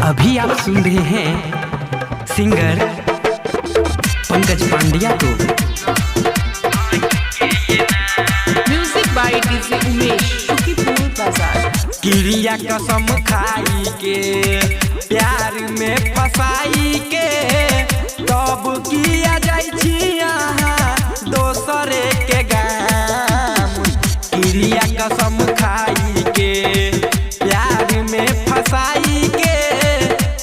अभी आप सुन रहे हैं सिंगर पंकज पांड्या को। Music by DJ Umesh, Shukipur Bazaar. क्रिया कसम खाई के, प्यार में फसाई के, तब किया जाई छी अहाँ दोसरे के गाम। क्रिया कसम खाई के, प्यार में फसाई के,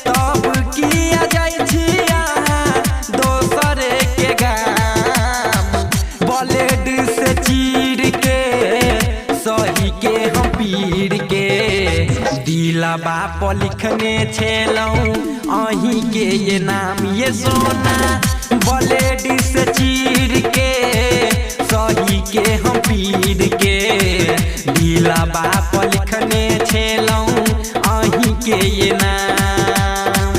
तब किया जाई छी अहाँ दोसरे के गाम। ब्लेड से चीर के, सही के हम पीर के, दिलबा पर लिखने छेलहुँ अहीं के ये नाम ये सोना। ब्लेड से चीर के, सही के हम पीर के, दिलबा पर लिखने छेलहुँ अहीं के ये नाम।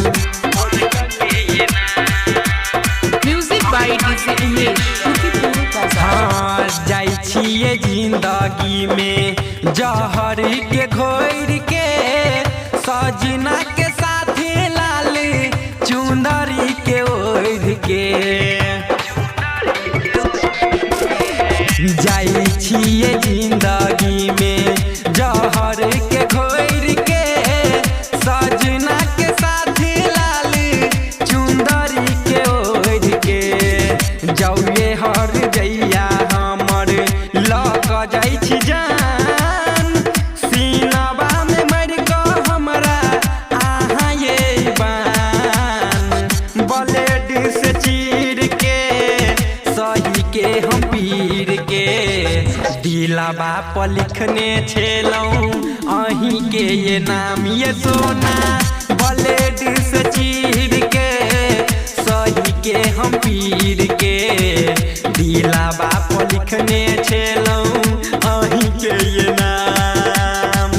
Music by DJ Umesh, Shukipur Bazaar. हाँ, जाइ छियै जिंदगी में जहर के घोर के, सजना के साथे लाल चुंदरी के ओढ़ के। जाइ छियै जिंदगी में जहर के घोर के, सजना के साथे लाल चुंदरी के ओढ़ के। जौए हर जैया हमर लऽ कऽ जाइ छी जान, सीनवा में मरि कऽ हमरा अहाँ ये बान। ब्लेड से चीर के, सही के हम पीर के, दिलबा पर लिखने छेलहुँ अहीं के ये नाम ये सोना। ब्लेड से चीर के, सही के हम पीर के, दिलबा पर लिखने छेलहुँ अहीं के ये नाम।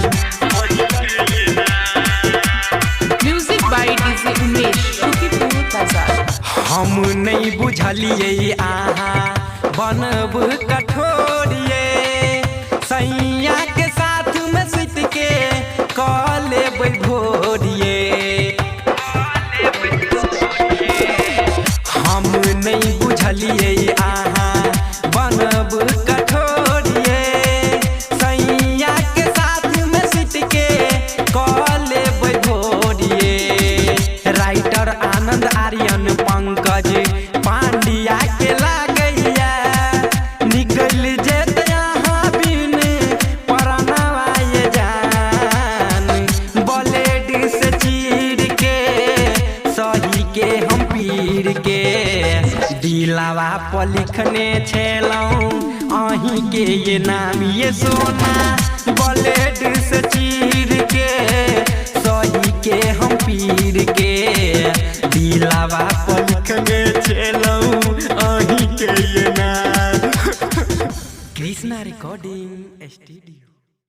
Music by DJ Umesh, Shukipur Bazaar. हम नहीं बुझलियै अहाँ बनब कठोरिये, सैया के साथ में सुत के कऽ लेबै भोरिये। हम नहीं बुझलियै अहाँ बनब कठोरिये, सैया के साथ में सुत के कऽ लेबै भोरिये। राइटर आनंद आर्यन पंकज पांड्या के लागैया, निकल जेत अहाँ बिन परनवा ये जान। ब्लेड से चीर के, सही के हम पीर के, दिलवा पर लिखने छेलहुँ अहीं के ये नाम ये सोना। ब्लेड से चीर के, सही के हम पीर के, दिलवा पर लिखने छेलहुँ अहीं के ये नाम। Krishna recording studio.